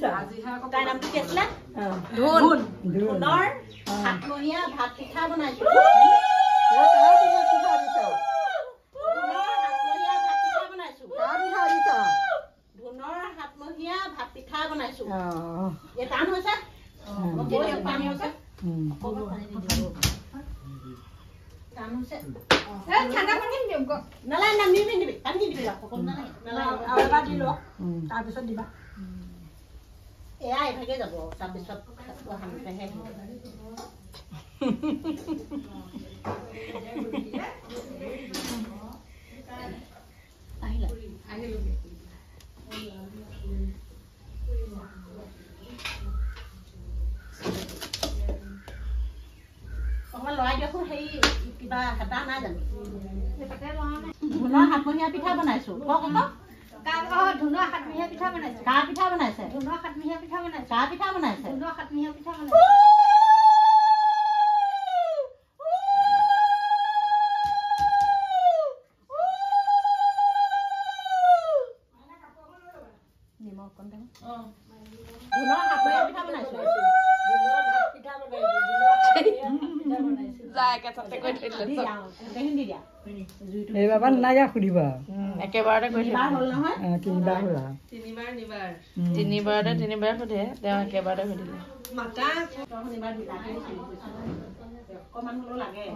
তাইৰ নামটো কি আছিলে? ধুন। ধুনৰ সাতমহীয়া ভাত পিঠা বনাইছো। ধুনৰ সাতমহীয়া ভাত পিঠা বনাইছো। টান হৈছে, পানী হৈছে, টান হৈছে। তাৰপিছত দিবা, এয়া এভাগে যাব। তাৰপিছত আহিলা অকণমান লৰাই দিয়কচোন। হেৰি কিবা হেতা নাই জানো? ধুনৰ সাতমহীয়া পিঠা বনাইছো। কওক আকৌ। ধুনৰ সাতমহীয়া পিঠা বনাইছো। কাৰ পিঠা বনাইছে? ধুনৰ সাতমহীয়া পিঠা বনাইছো। কাৰ পিঠা বনাইছে? ধুনৰ সাতমহীয়া পিঠা বনাইছো। নিমখ অকণ দিম। ধুনৰ সাতমহীয়া পিঠা বনাইছো। তিনিবাৰতে তিনিবাৰ সোধে, তেওঁ একেবাৰতে সুধিলে। অকণমান হ'লেও লাগে।